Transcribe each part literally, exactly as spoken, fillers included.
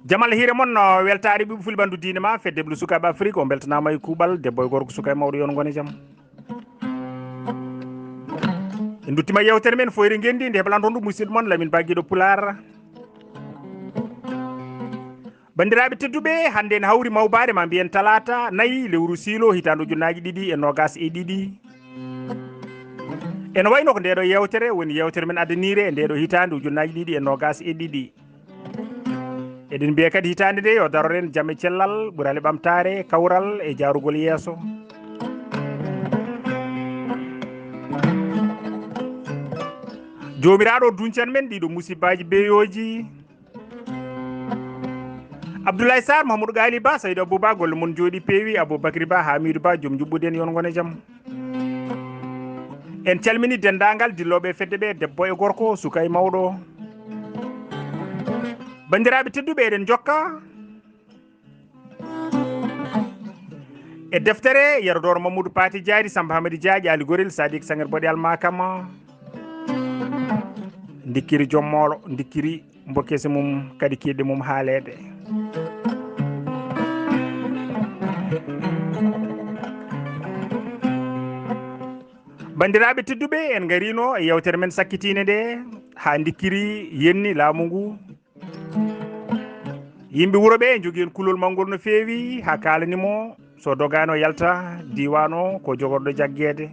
Jamal hiire mon, no weltaare ɓiɓɓe fulɓe ɓanndu diine ma, fedde ɓlu sukaaɓe Afrik, o mbeltanaama e kuuɓal, debbo e gorko, suka e mawɗo, yon ngone jam. En nduttima yewtere men Foyre Ngenndi, nde heɓlanton ɗum musidɗo mon Lamin Ba Giɗo Pulaar. Banndiraaɓe tedduɓe, hannde en hawri mawbaare ma mbiyen talaata nayi lewru siilo hitaande ujunnaaji ɗiɗi e noogaas e ɗiɗi. Ene wayno ko ndeɗo yewtere woni yewtere men adaniire e ndeɗo hitaande ujunnaaji ɗiɗi e noogaas e ɗiɗi. Eɗen mbiya kadi hitaande nde yo daroren jam e cellal, ɓurale ɓamtaare, kawral e jaarugol yeeso. Joomiraaɗo duncan men ɗiɗo musibbaaji beyooji. Abdoulaye Sarr, Mahamoudou Gali Ba, Saydou Abou Ba, golle mon jooɗi peewi, Aboubacry Ba, Hamidou Ba, joom juɓɓude en, yon ngone jam. En calmini denndaangal dillooɓe e fedde ɓe, debbo e gorko, suka e mawɗo. Banndiraaɓe tedduɓe, eɗen jokka e deftere Yero Dooro Mamadou Pati Diari, Samba Hamadi Diaji, Ali Gorel, Sadik Sanger Bodi Almakama. Ndikkiri joom moolo, ndikkiri mbo kese mum, kadi kiiɗe mum haaleede. Banndiraaɓe tedduɓe, en ngarino e yewtere men sakkitiinde nde, haa ndikkiri yenni laamu ngu. Yimɓe wuro ɓe njogii heen kulol mawngol no feewi, haa kaalani mo, so dogaani o yalta diiwaan o ko jogorɗo jaggeede.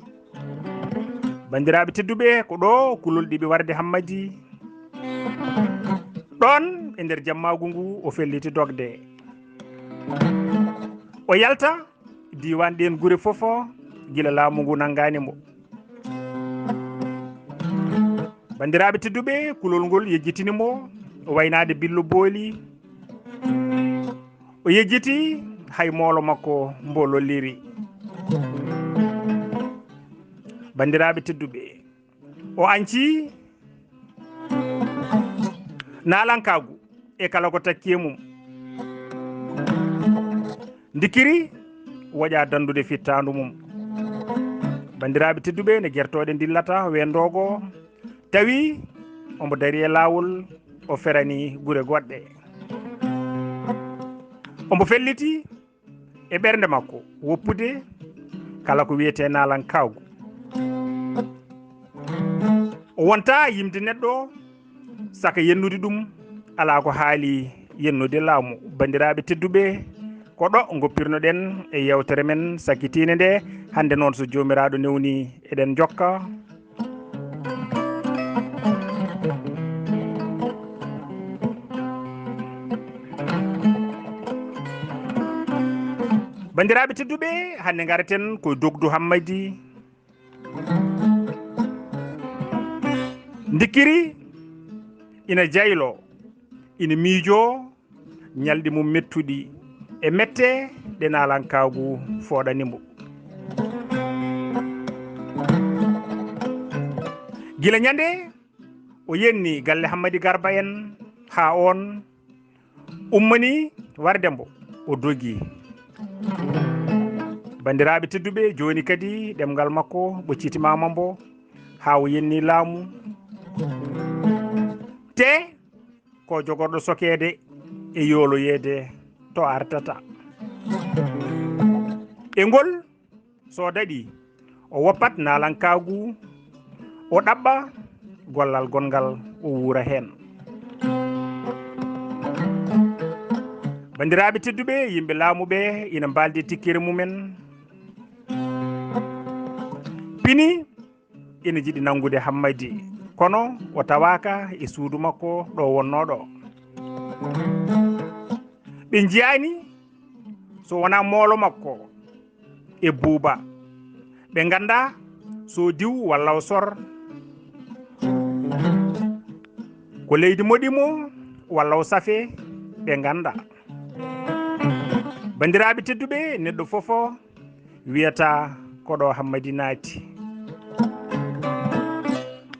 Banndiraaɓe tedduɓe, ko ɗo kulol ɗiɓi warde Hammadi. Ɗoon, e nder jammaagu ngu, o felliti dogde. O yalta diiwaan ɗeen gure fof, gila laamu ngu nanngaani mo. Banndiraaɓe tedduɓe, kulol ngol yejjitini mo, o waynaade billo booli. O yejjiti, hay moolo makko mbo lolliri. Banndiraaɓe tedduɓe, o añci naalankaagu e kala ko takki e mum. Ndikiri woƴa danndude fittaandu mum. Banndiraaɓe tedduɓe, ne gertooɗe ndillata weendogo, tawi omo dari e laawol, o ferani gure goɗɗe. Omo felliti e ɓernde makko woppude kala ko wiyetee naalankaagu. O wonta yimde neɗɗo saka yennude ɗum, alaa ko haali yennude laamu. Banndiraaɓe tedduɓe, ko ɗo ngoppirnoɗen e yewtere men sakkitiinde nde. Hannde noon, so Joomiraaɗo newni, eɗen njokka. Banndiraaɓe tedduɓe, hannde ngaraten ko Dogdu Hammadi. Ndikiri ina jaylo, ina miijoo ñalɗi mum mettuɗi e mette ɗe naalankaagu fooɗani mo. Gila ñande o yenni galle Hammadi Garba en haa oon ummani warde mbo, o dogi. Banndiraaɓe tedduɓe, jooni kadi ɗemngal makko ɓoccitimaama mbo haa o yenni laamu. Te ko jogorɗo sokeede e yooloyeede to artata. E ngol so daɗi, o woppat naalankaagu, o ɗaɓɓa gollal gonngal, o wuura heen. Banndiraaɓe tedduɓe, yimɓe laamu ɓe ina mbaaldi tikkere mumen. Pini ina jiɗi nanngude Hammadi, kono o tawaaka e suudu makko ɗo wonnoo ɗo. Ɓe njiyaani so wonaa moolo makko e buuba. Ɓe ngannda so diw walla o sor. Ko leydi moɗi mo walla o safe, ɓe ngannda. Banndiraaɓe tedduɓe, neɗɗo fof wiyata ko ɗo Hammadi naati.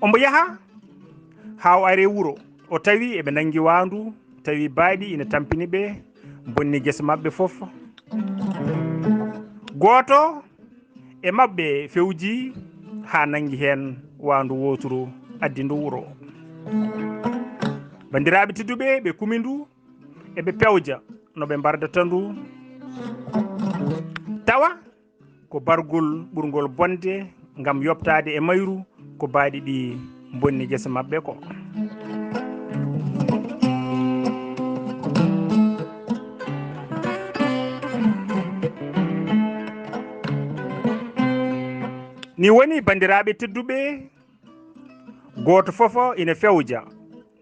Omo yaha haa o ari e wuro, o tawi eɓe nanngi waandu, tawi baaɗi ina tampini ɓe, bonni gese maɓɓe fof. Gooto e maɓɓe fewji haa nanngi heen waandu wooturu, addi ndu wuro. Banndiraaɓe tedduɓe, ɓe kumi ndu, eɓe pewja no ɓe mbardata ndu, tawa ko bargol ɓurngol bonde ngam yoɓtaade e mayru ko baaɗi ɗi mbonni gese maɓɓe ko. Ni woni, banndiraaɓe tedduɓe, gooto fof ina fewja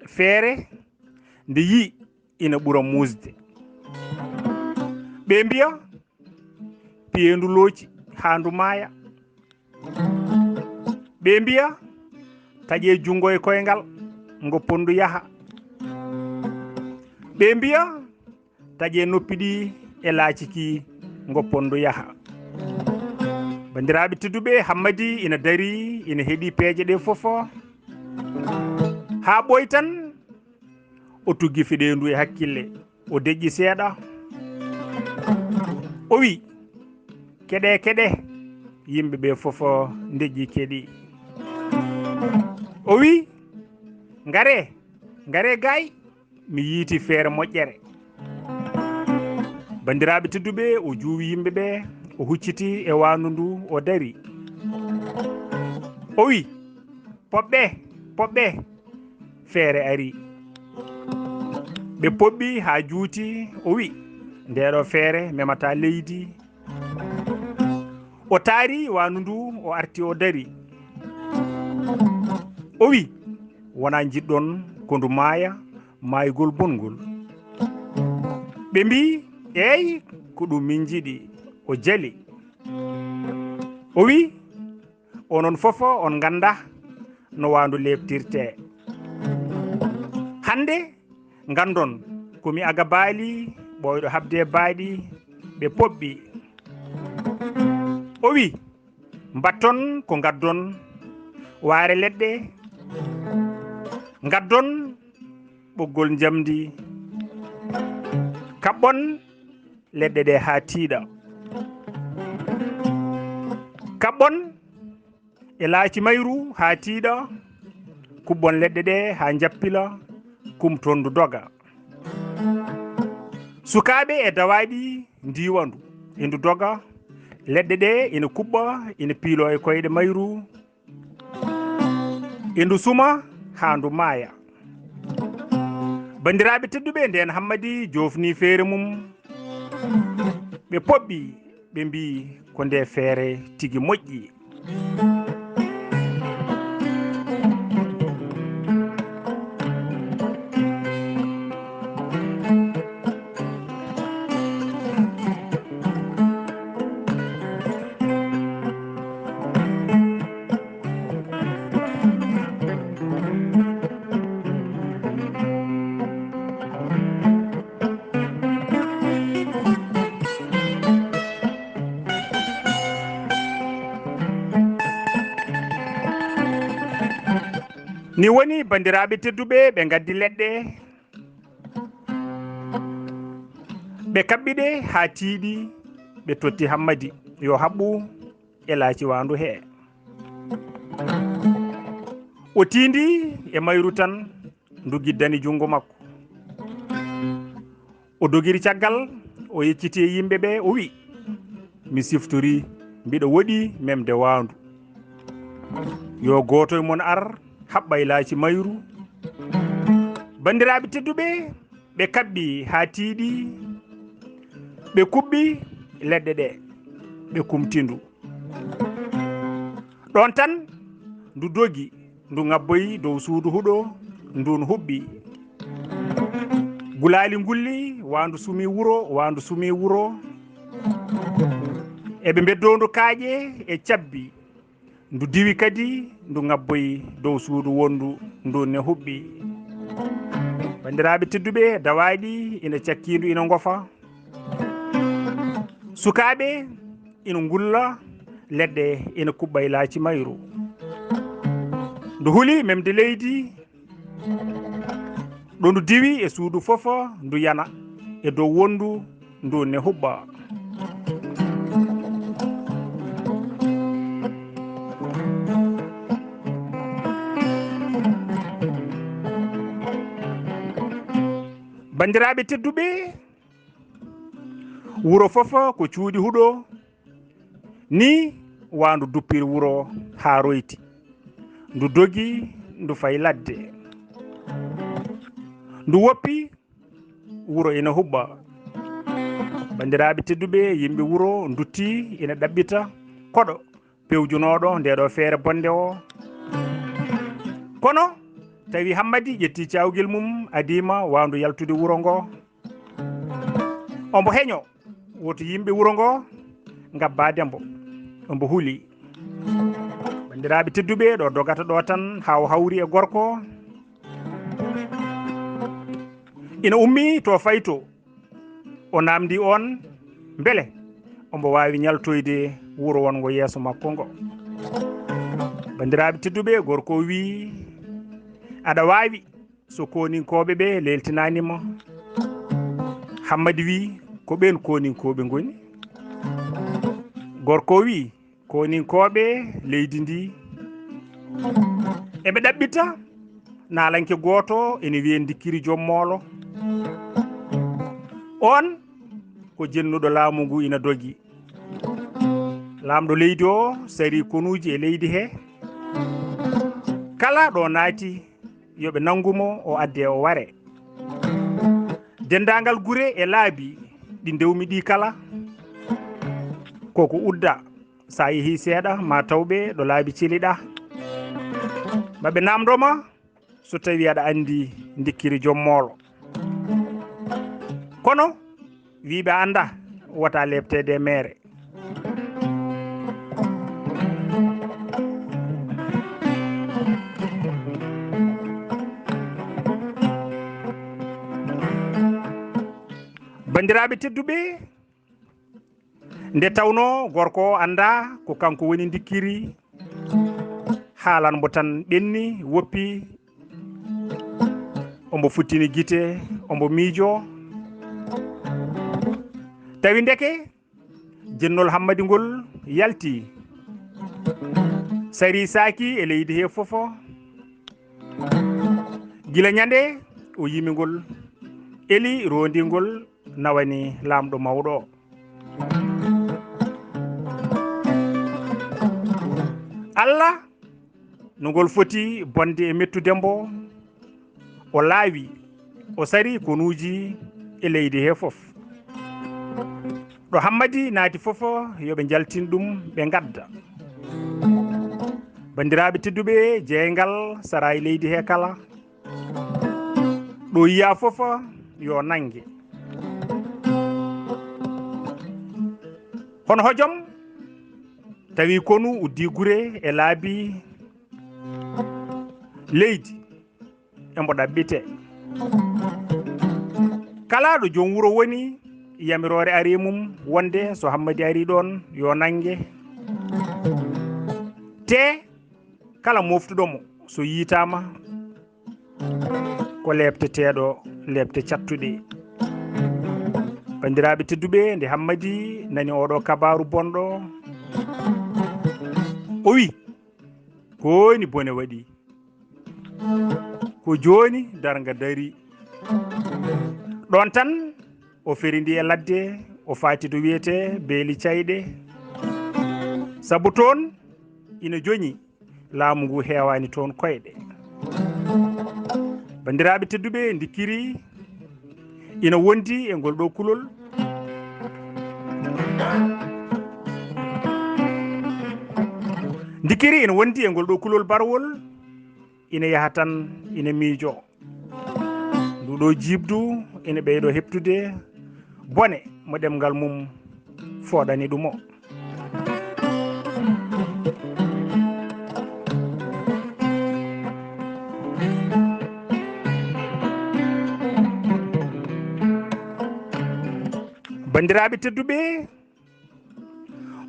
feere nde yii ina ɓura muusde. Ɓe mbiya, piyee ndu looci haa ndu maaya. Ɓe mbiya, taƴee junngo e koyngal, ngoppon ndu yaha. Ɓe mbiya, taƴee noppi ɗi e laaci ki, ngoppon ndu yaha. Banndiraaɓe tedduɓe, Hammadi ina darii, ina heɗii peeje ɗe fof. Haa ɓooyi tan, o tuggi fedeendu e hakkille, o deƴƴi seeɗa. O wi, "Keɗee, keɗee." Yimɓe ɓe fof ndeƴƴi keɗi. O wi, "Ngaree, ngaree gaay, mi yiiti feere moƴƴere." Banndiraaɓe tedduɓe, o juuwi yimɓe ɓe, o hucciti e waandu ndu, o dari. O wi, "Poɓɓe, poɓɓe, feere ari." Ɓe poɓɓi haa juuti, o wi, "Ndeeɗo feere memataa leydi." O taari waandu ndu, o arti, o dari. O wi, "Wonaa njiɗɗon ko ndu maaya, maayugol bongol?" Ɓe mbi, "Eey, ko ɗum min njiɗi." O jali. O wi, "Onon fof on nganndaa no waandu leeptirtee. Hannde nganndon ko mi aga baali, ɓooyɗo haɓde baaɗi." Ɓe poɓɓi. O wi, "Mbatton ko ngaddon, waare leɗɗe, ngaddon ɓoggol njamndi, kaɓɓon leɗɗe ɗe haa tiiɗa. Kaɓɓon e laaci mayru haa tiiɗa, kuɓɓon leɗɗe ɗe haa njappila, kumton ndu doga." Sukaaɓe e dawaaɗi ndiiwa ndu, e ndu doga, leɗɗe ɗe ina kuɓɓa, ina piiloo e koyɗe mayru, e ndu suma haa ndu maaya. Banndiraaɓe tedduɓe, ndeen Hammadi joofni feere mum. Ɓe poɓɓi, ɓe mbi, "Ko nde feere tigi moƴƴi." Ni woni, banndiraaɓe tedduɓe, ɓe ngaddi leɗɗe, ɓe kaɓɓi ɗe haa tiiɗi, ɓe totti Hammadi yo haɓɓu e laaci waandu hee. O tiindi e mayru tan, ndu giddani junngo makko. O dogiri caggal, o yecciti e yimɓe ɓe, o wi, "Mi siftori, mbiɗo woɗi memde waandu. Yo gooto e mon ar, haɓɓa e laaci mayru." Banndiraaɓe tedduɓe, ɓe kaɓɓi haa tiiɗi, ɓe kuɓɓi leɗɗe ɗe, ɓe kumti ndu. Ɗoon tan ndu dogi, ndu ŋabboyi dow suudu huɗo, ndun huɓɓi. Gulaali ngulli, waandu sumi wuro, waandu sumi wuro. Eɓe mbeddoo ndu kaaƴe e cabbi. Ndu diwi kadi, ndu ŋabboyi dow suudu wonndu, ndun ne huɓɓi. Banndiraaɓe tedduɓe, dawaaɗi ina cakki ndu, ina ngofa. Sukaaɓe ina ngulla leɗɗe, ina kuɓɓa e laaci mayru. Ndu huli memde leydi, ɗo ndu diwi e suudu fof, ndu yana e dow wonndu, ndu ne huɓɓa. Banndiraaɓe tedduɓe, wuro fof ko cuuɗi huɗo, ni waandu duppiri wuro haa royti. Ndu dogi, ndu fayi ladde. Ndu woppi, wuro ina huɓɓa. Banndiraaɓe tedduɓe, yimɓe wuro ndutti ina ɗaɓɓita koɗo pewjunooɗo nde ɗo feere bonde o. Kono tawi Hammadi ƴetti cawgel mum, adiima waandu yaltude wuro ngo. Ombo heño, woto yimɓe wuro ngo ngabbaade mbo. Ombo huli. Banndiraaɓe tedduɓe, ɗo dogata ɗo tan haa o hawri e gorko. Ina ummi to fayto. O namdi on mbele ombo waawi ñaltoyde wuro wongo yeeso makko ngo. Banndiraaɓe tedduɓe, gorko o wi, "Aɗa waawi so kooninkooɓe ɓe leeltinaani ma?" Hammadi wi, "Ko ɓeen kooninkooɓe ngoni?" Gorko o wi, "Kooninkooɓe leydi ndi eɓe ɗaɓɓita naalanke gooto ene wiyee Ndikkiri Joom Moolo. On ko jennuɗo laamu ngu ina dogi. Laamɗo leydi o sari konuuji e leydi he. Kala ɗo naati yo ɓe nanngu mo, o addee o waree. Denndaangal gure e laabi ɗi ndewmi ɗi kala, koko udda. Sa yehi seeɗa, ma tawɓe ɗo laabi celiɗa. Ma ɓe namdo ma so tawi aɗa anndi Ndikkiri Joom Moolo. Kono wiiɓe annda wota leepteede e meere." Banndiraaɓe tedduɓe, nde tawnoo gorko o anndaa ko kanko woni Ndikkiri, haalan mbo tan ɓenni, woppi, ombo futtini gite, ombo miijo. Tawi ndeke jennol Hammadi ngol yalti, sari saaki e leydi he fof. Gila ñande o yimi ngol, eli rondi ngol, nawani laamɗo mawɗo o. Alla no ngol foti bonde e mettude mbo, o laawi, o sari konuuji e leydi he fof. Ɗo Hammadi naati fof, yo ɓe njaltin ɗum, ɓe ngadda. Banndiraaɓe tedduɓe, jeeyngal sara e leydi he kala, ɗo yiya fof yo nannge. Hono hojom, tawi konu uddi gure e laabi leydi, embo ɗaɓɓite. Kala ɗo joom wuro woni, yamiroore ari e mum wonde so Hammadi ari ɗoon, yo nannge. Te kala moftuɗo mo, so yiitaama, ko leepteteeɗo leepte cattuɗe. Banndiraaɓe tedduɓe, nde Hammadi nani oɗo kabaaru bonɗo, o wi, "Ko woni bone waɗi? Ko jooni darnga dari." Ɗoon tan o ferindi e ladde, o faati to wiyetee Beeli Cayɗe. Sabu toon ina joñi, laamu ngu heewaani toon koyɗe. Banndiraaɓe tedduɓe, Ndikkiri ina wondi e ngol ɗo kulol. Ndikkiri ina wondi e ngol ɗo kulol barwol, ina yaha tan ina miijo. Ndu ɗo jiiɓdu ina ɓeydo heɓtude bone mo ɗemngal mum fooɗani ɗum o. Banndiraaɓe tedduɓe,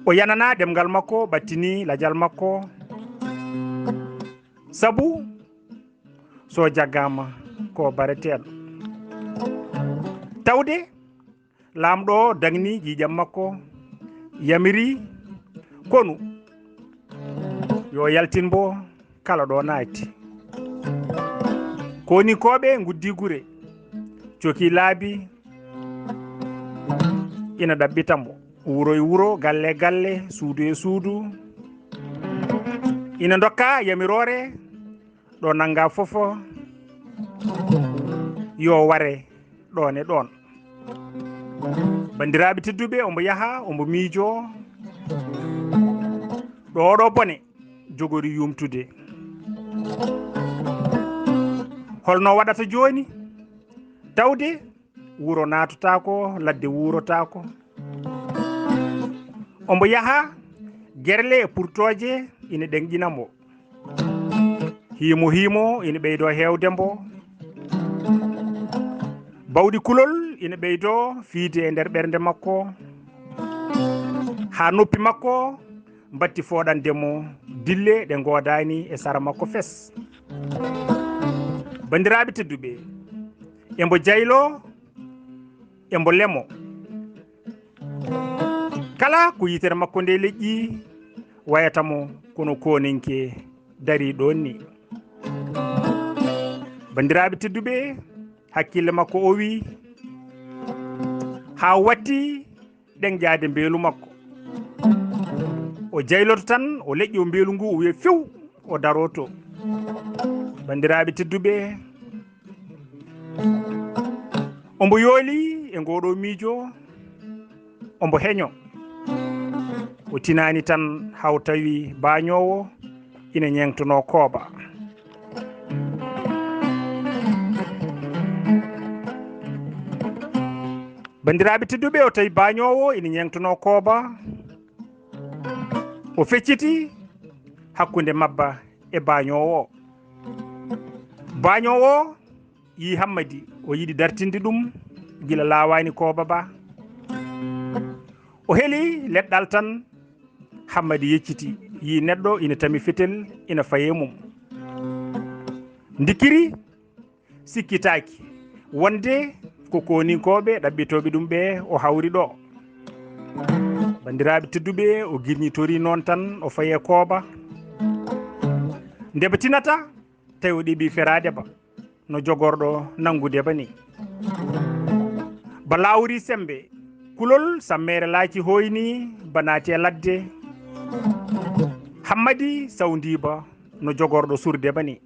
o yanana ɗemngal makko, ɓattini lajal makko, sabu so jaggaama ko bareteeɗo. Tawde laamɗo o dagni ƴiiƴam makko, yamiri konu yo yaltin mbo kala ɗo naati. Konikooɓe nguddi gure, coki laabi, ina ɗaɓɓita mbo. Wuro e wuro, galle e galle, suudu e suudu. Ina ndokka yamiroore, ɗo nannga fof, yo ware ɗoon e ɗoon. Banndiraaɓe tedduɓe, ombo yaha, ombo miijo, ɗo oɗo bone jogori yumtude. Holno waɗata jooni? Tawde wuro naatotaako, ladde wuurotaako. Ombo yaha, gerle e purtooje ina ɗenƴina mo. Hiimo hiimo ina ɓeydoo heewde mbo. Bawɗi kulol ina ɓeydoo fiyde e nder ɓernde makko. Haa noppi makko mbatti fooɗande mo dille ɗe ngoodaani e sara makko fes. Banndiraaɓe tedduɓe, embo jayloo, embo lemo. Kala ko yitere makko nde leƴƴi, wayata mo kono kooninke darii ɗoon ni. Banndiraaɓe tedduɓe, hakkille makko o wi, haa watti ɗenƴaade mbeelu makko. O jayloto tan, o leƴƴoo mbeelu ngu, o wiya few, o daroo to. Banndiraaɓe tedduɓe, ombo yooli e ngooɗoo miijo, ombo heño. O tinaani tan haw tawi baañoowo ina ñeeŋtunoo kooba. Banndiraaɓe tedduɓe, o tawi baañoowo ina ñeeŋtunoo kooba. O fecciti hakkunde mabba e baañoowo o. Baañoowo o yii Hammadi, o yiɗi dartinde ɗum gila laawaani kooba ba. O heli leɗɗal tan, Hammadi yecciti, yii neɗɗo ina tami fetel, ina fayee mum. Ndikiri sikkitaaki wonde ko kooninkooɓe ɗaɓɓitooɓe ɗum ɓe o hawri ɗo. Banndiraaɓe tedduɓe, o girñitori noon tan, o fayee kooba. Nde ba tinata, tawi o ɗeɓi feraade ba, no jogorɗo nanngude ba ni. Ba laawri semmbe, kulol sammeere laaci hooyni, ba naati e ladde. Hammadi sawndi ba, no jogorɗo surde ba ni.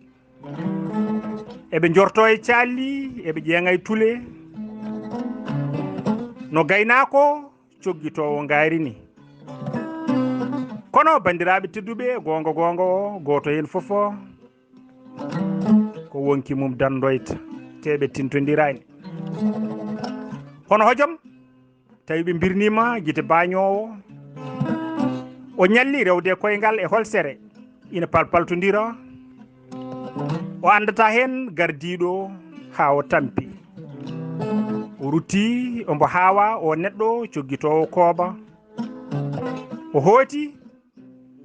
Eɓe njortoo e caalli, eɓe ƴeeŋa e tule, no gaynaako coggitoowo ngaari ni. Kono, banndiraaɓe tedduɓe, goonga goonga o, gooto heen fof o, ko wonki mum danndoyta, te ɓe tintondiraani. Hono hojom, tawi ɓe mbirniima gite baañoowo. O ñalli rewde koyngal e holsere, ina palpaltondira. O anndata heen gardiiɗo haa o tampi. O rutti, ombo haawa o neɗɗo coggitoowo kooba. O hooti,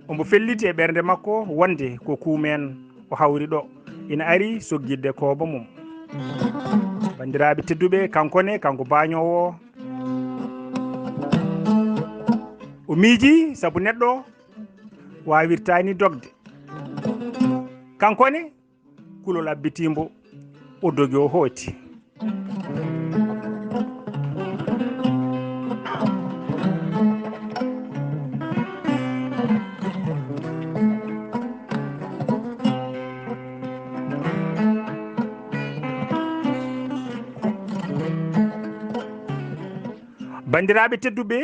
ombo felliti e ɓernde makko wonde ko kuumeen o hawri ɗo, ina ari soggitde kooba mum. Banndiraaɓe tedduɓe, kanko ne, kanko baañoowo o, o miiji sabu neɗɗo waawirtaani dogde. Kanko ne, kulol abbitii mbo, o dogi o hooti. Banndiraaɓe tedduɓe,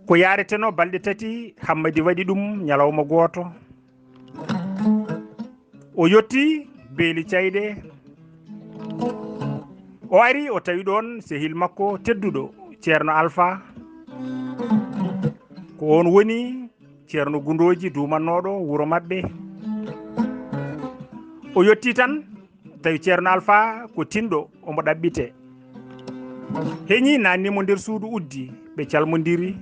ko yaareteno balɗe tati, Hammadi waɗi ɗum ñalawma gooto. O yotti beeli cayɗe. O ari, o tawi ɗoon sehil makko tedduɗo, Ceerno Alfa. Ko oon woni Ceerno Gundooji duumannooɗo wuro maɓɓe. O yotti tan, tawi Ceerno Alfa ko tinɗo, omo ɗaɓɓite. Heñi, naanni mo nder suudu uddi, ɓe calmondiri.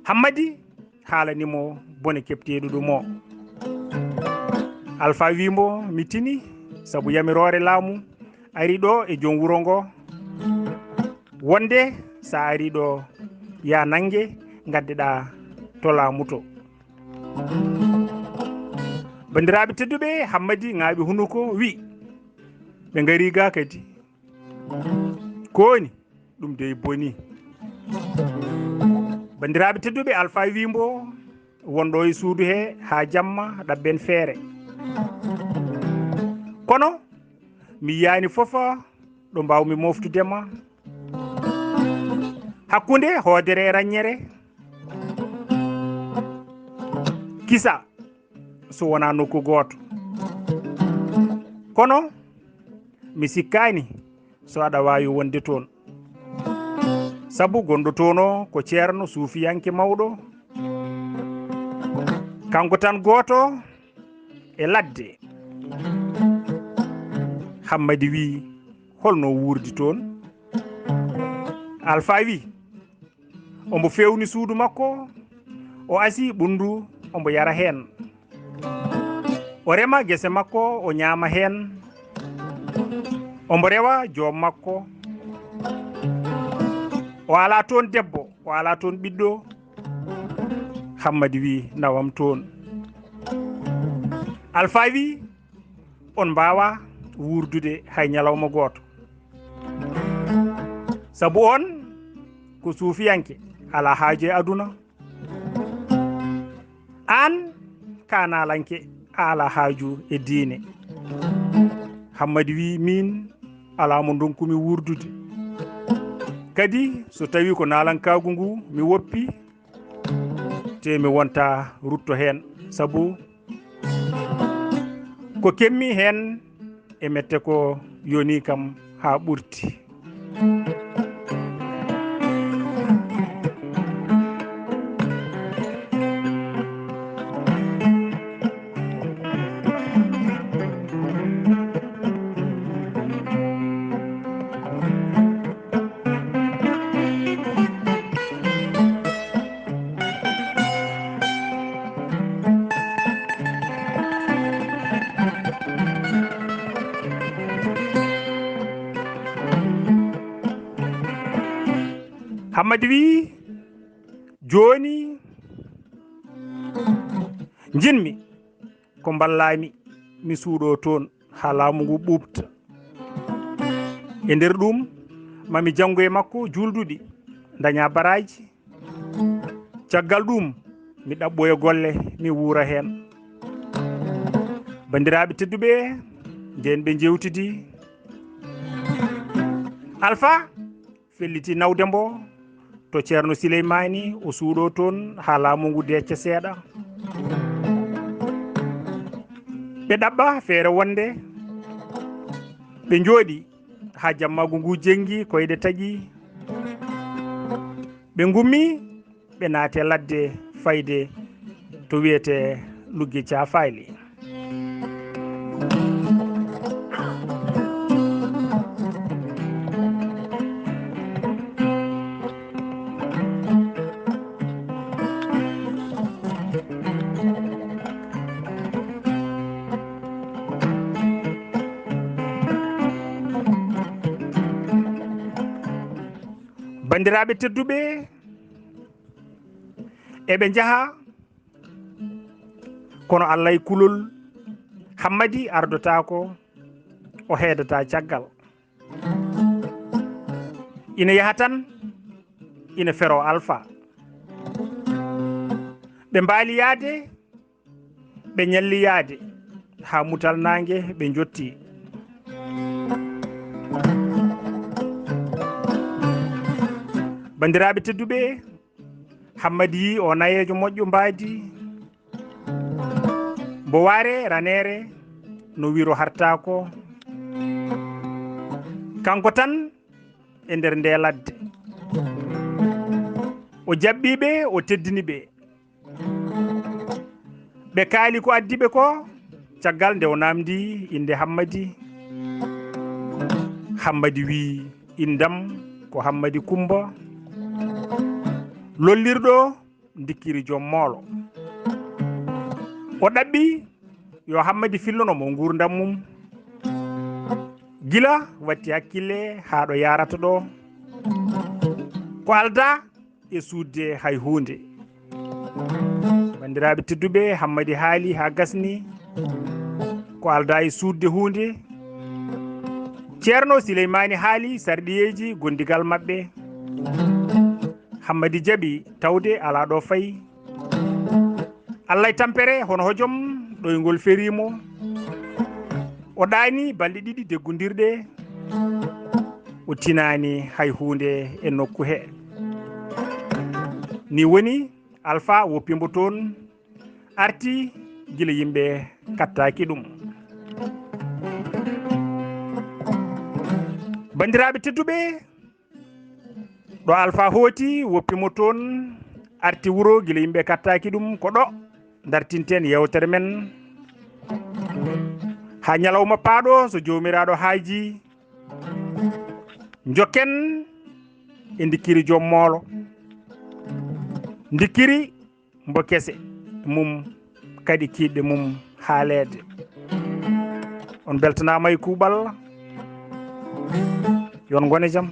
Hammadi haalani mo bone keɓteeɗo ɗum o. Alfa wi mbo, mi tini, sabu yamiroore laamu ari ɗo e joom wuro ngo. Wonde, so a ari ɗo, ya nannge, ngaddeɗaa to laamu to. Banndiraaɓe tedduɓe, Hammadi ŋaaɓi hunuko, wi, Ɓe ngari ga kadi. Ko woni? Ɗum dey boni. Banndiraaɓe tedduɓe, Alfaa wii mbo wonɗo e suudu he haa jamma ɗabben feere. Kono mi yiyaani fof ɗo mbaawmi moftude ma. Hakkunde hoodere e raññere, kisa so wonaa nokku gooto. Kono mi sikkaani so aɗa waawi wonde toon. Sabu gonɗo toon o ko ceerno suufiyanke mawɗo. Kanko tan gooto e ladde. Hammadi wii, "Holno wuurdi toon?" Alfaa wii, "Ombo feewni suudu makko, o asi ɓunndu, ombo yara heen. O rema gese makko, o ñaama heen. Ombo rewa joom makko. O alaa toon debbo, o alaa toon ɓiɗɗo." Hammadi wii, "Nawam toon." Alfaa wii, "On mbaawaa wuurdude hay ñalawma gooto. Sabu on ko suufiyanke, alaa haaju e aduna. Aan kaanaalanke, a alaa haaju e diine." Hammadi wii, "Miin alaa mo ndonkumi wuurdude. Kadi so tawii ko naalankaagu ngu mi woppi, te mi wonta rutto heen. Sabu ko kemmi heen e mette ko yonii kam haa ɓurti." Hammadi wii, "Jooni njinmi ko mballaa-mi, mi suuɗoo toon haa laamu ngu ɓuuɓta." E nder ɗum, maa mi janngu e makko juulduɗi, ndaña baraaji. Caggal ɗum, mi ɗaɓɓoya golle, mi wuura heen. Banndiraaɓe tedduɓe, ndeen ɓe njeewtidi, Alfaa felliti nawde mbo to Ceerno Sileymaani, o suuɗoo toon haa laamu ngu deecca seeɗa. Ɓe ɗaɓɓa feere wonde ɓe njooɗi haa jammaagu ngu jenngi, koyɗe taƴi. Ɓe ngummi, ɓe naati e ladde fayde to wiyetee Lugge Caafaali. Banndiraaɓe tedduɓe, eɓe njaha, kono Alla e kulol, Hammadi ardotaako, o heedataa caggal. Ina yaha tan, ina feroo Alfaa. Ɓe mbaali yahde, ɓe ñalli yahde haa mutal naange, ɓe njotti. Banndiraaɓe tedduɓe, Hammadi yii o nayeejo moƴƴo mbaadi. Mbo waare raneere no wiro hartaako. Kanko tan e nder nde ladde. O jaɓɓii ɓe, o teddini ɓe. Ɓe kaali ko addi ɓe ko, caggal nde o naamndi innde Hammadi. Hammadi wii, "Inndam ko Hammadi Kummba, lollirɗo ndikkiri joom moolo." O ɗaɓɓi yo Hammadi fillono mo nguurndam mum. Gila watti hakkille haa ɗo yaarata ɗo. Ko aldaa e suuɗde hay huunde. Banndiraaɓe tedduɓe, Hammadi haali haa gasni. Ko aldaa e suuɗde huunde. Ceerno Sileymaani haali sarɗiyeeji gondigal maɓɓe. Hammadi jaɓi tawde alaa ɗo fayi. Allah e tampere hono hojom ɗoyngol ferii mo. O ɗaani balɗe ɗiɗi deggundirɗe. O tinaani hay huunde e nokku he. Ni woni Alfa woppi mbo toon arti gila yimɓe kattaaki ɗum. Banndiraaɓe tedduɓe, ɗo Alfa hooti woppi mo toon arti wuro gila yimɓe kattaaki ɗum ko ɗo dartinten yewtere men. Haa ñalawma paaɗo so joomiraaɗo haaji jokken e ndikkiri joom moolo. Ndikkiri mbo kese mum kadi kiiɗɗe mum haaleede. On beltanaama e kuuɓal. Yon ngone jam.